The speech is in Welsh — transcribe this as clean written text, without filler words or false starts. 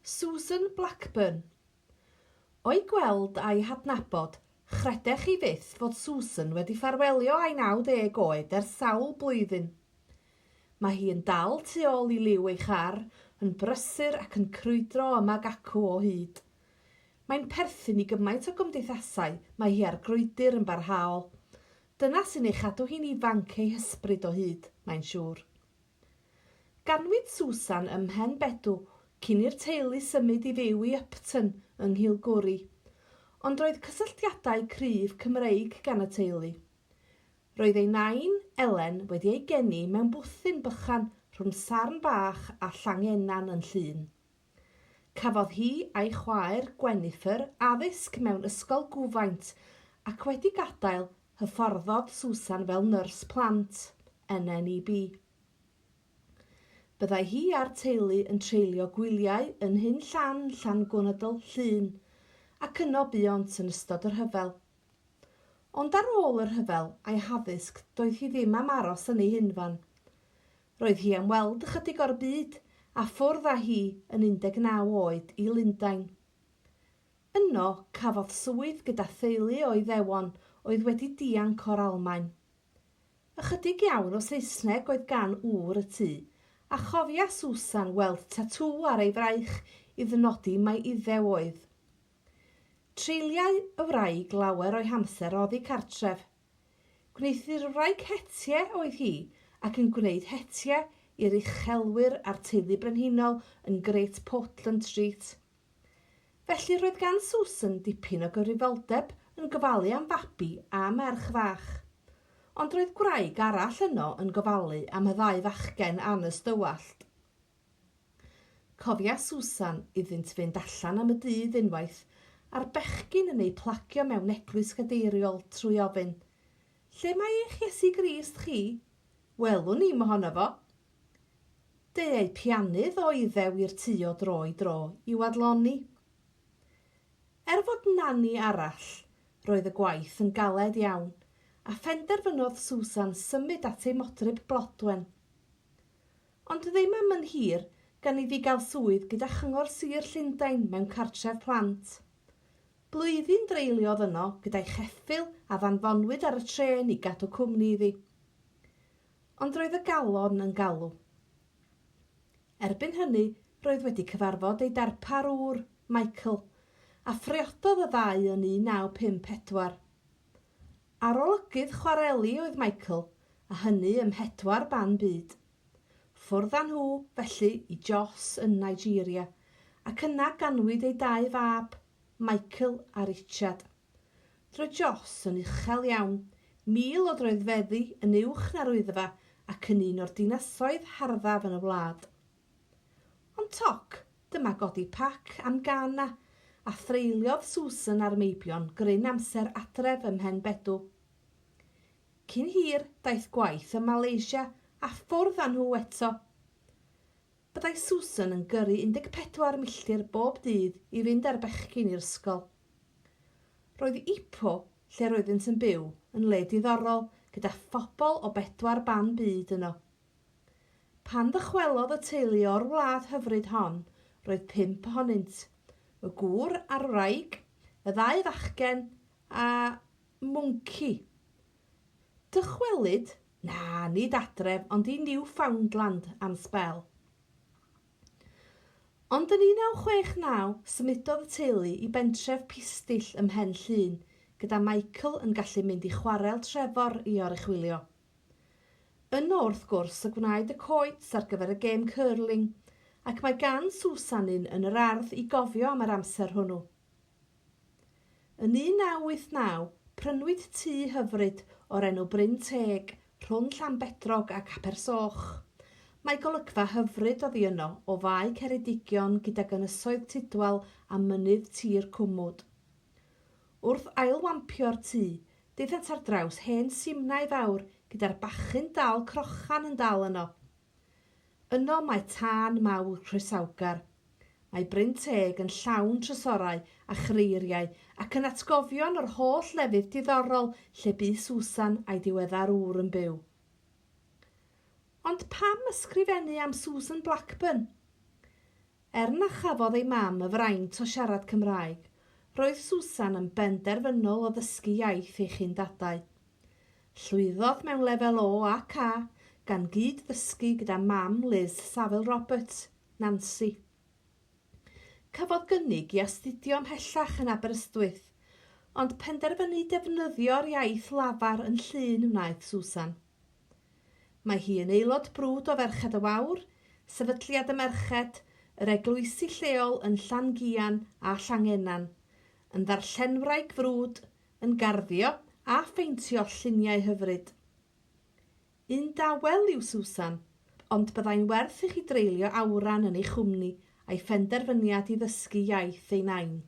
Susan Blackburn. O'i gweld a'i hadnabod, chredech chi fyth fod Susan wedi ffarwelio â'i 90 oed ers sawl blwyddyn. Mae hi yn dal tu ôl i liw ei char, yn brysur ac yn crwydro yma ac acw o hyd. Mae'n perthyn i gymaint o gymdeithasau, mae hi ar grwydr yn barhaol. Dyna sy'n ei chadw hi'n ifanc ei hysbryd o hyd, mae'n siŵr. Ganwyd Susan ym Mhen Bedw cyn i'r teulu symud i fyw i Upton yng Nghilgwri, ond roedd cysylltiadau cryf Cymreig gan y teulu. Roedd ei nain, Ellen, wedi ei geni mewn bwthyn bychan rhwng Sarn Bach a Llangenan yn Llŷn. Cafodd hi a'i chwaer, Gwennifer, addysg mewn ysgol gwfaint ac wedi gadael, Hyfforddodd Susan fel nyrs plant, NNEB. Byddai hi a'r teulu yn treulio gwyliau yn Nhyn Llan, Llangunnedl, Llŷn, ac yno buont yn ystod y rhyfel. Ond ar ôl y rhyfel a'i haddysg doedd hi ddim am aros yn ei hunfan. Roedd hi am weld ychydig o'r byd a ffwrdd â hi yn 19 oed i Lundain. Yno, cafodd swydd gyda theulu o Iddewon oedd wedi dianc o'r Almaen. Ychydig iawn o Saesneg oedd gan ŵr y tŷ, a chofia Susan weld tatŵ ar ei fraich i ddynodi mai Iddew oedd. Treuliai y wraig lawer o'i hamser oddi cartref. Gwneuthurwraig hetiau oedd hi ac yn gwneud hetiau i'r uchelwyr a'r teulu brenhinol yn Great Portland Street. Felly roedd gan Susan dipyn o gyfrifoldeb yn gofalu am fabi a merch fach. Ond roedd gwraig arall yno yn gofalu am y ddau fachgen anystywallt. Cofia Susan iddynt fynd allan am y dydd unwaith a'r bechgyn yn eu plagio mewn eglwys gadeiriol trwy ofyn, Lle mae eich Iesu Grist chi? Welwn i mohono fo. Deuai pianydd o Iddew i'r tŷ o dro i dro i'w adlonni. Er fod nani arall, roedd y gwaith yn galed iawn, a phenderfynodd Susan symud at ei modryb Blodwen. Ond ddim am yn hir, gan iddi gael swydd gyda Chyngor Sir Llundain mewn cartref plant. Blwyddyn dreuliodd yno gyda'i cheffyl a ddanfonwyd ar y trên i gadw cwmni iddi. Ond roedd y galon yn galw. Erbyn hynny, roedd wedi cyfarfod ei darpar ŵr, Michael, a phriododd y ddau yn 1954. Arolygydd chwareli oedd Michael, a hynny ym mhedwar ban byd. Ffwrdd â nhw, felly, i Jos yn Nigeria, ac yna ganwyd eu dau fab, Michael a Richard. Roedd Jos yn uchel iawn, 1,000 o droedfeddi yn uwch na'r Wyddfa ac yn un o'r dinasoedd harddaf yn y wlad. Ond toc, dyma godi pac am Ghana, a threuliodd Susan a'r meibion gryn amser adref ym Mhen Bedw. Cyn hir, daeth gwaith ym Malaysia a ffwrdd â nhw eto. Byddai Susan yn gyrru 14 milltir bob dydd i fynd â'r bechgyn i'r ysgol. Roedd Ipoh, lle roeddynt yn byw, yn le diddorol gyda phobl o bedwar ban byd yno. Pan ddychwelodd y teulu o'r wlad hyfryd hon, roedd pump ohonynt, y gŵr a'r wraig, y ddau fachgen, a mwnci. Dychwelyd? Na, nid adref, ond i Newfoundland am sbel. Ond yn 1969, symudodd y teulu i bentref Pistyll ym Mhen Llŷn, gyda Michael yn gallu mynd i chwarel Trefor i oruchwylio. Yno, wrth gwrs, y gwnaed y coets ar gyfer y gêm curling, ac mae gan Susan un yn yr ardd i gofio am yr amser hwnnw. Yn 1989, prynwyd tŷ hyfryd o'r enw Bryn Teg rhwng Llanbedrog ac Abersoch. Mae golygfa hyfryd oddi yno o Fae Ceredigion gydag Ynysoedd Tudwal a Mynydd Tir Cwmwd. Wrth ailwampio'r tŷ, daethant ar draws hen simnai fawr gyda'r bachyn dal crochan yn dal yno. Yno mae tân mawr croesawgar. Mae Bryn Teg yn llawn trysorau a chreiriau ac yn atgofion o'r holl lefydd diddorol lle bu Susan a'i diweddar ŵr yn byw. Ond pam ysgrifennu am Susan Blackburn? Er na chafodd ei mam y fraint o siarad Cymraeg, roedd Susan yn benderfynol o ddysgu iaith ei chyn-dadau. Llwyddodd mewn lefel O ac A, gan gyd-ddysgu gyda mam Liz Saville Roberts, Nansi. Cafodd gynnig i astudio ymhellach yn Aberystwyth, ond penderfynu defnyddio'r iaith lafar yn Llŷn wnaeth Susan. Mae hi yn aelod brwd o Ferched y Wawr, Sefydliad y Merched, yr eglwysi lleol yn Llangian a Llangenan, yn ddarllenwraig frwd, yn garddio a pheintio lluniau hyfryd. Un dawel yw Susan, ond byddai'n werth i chi dreulio awran yn ei chwmni a'i phenderfyniad i ddysgu iaith ei nain.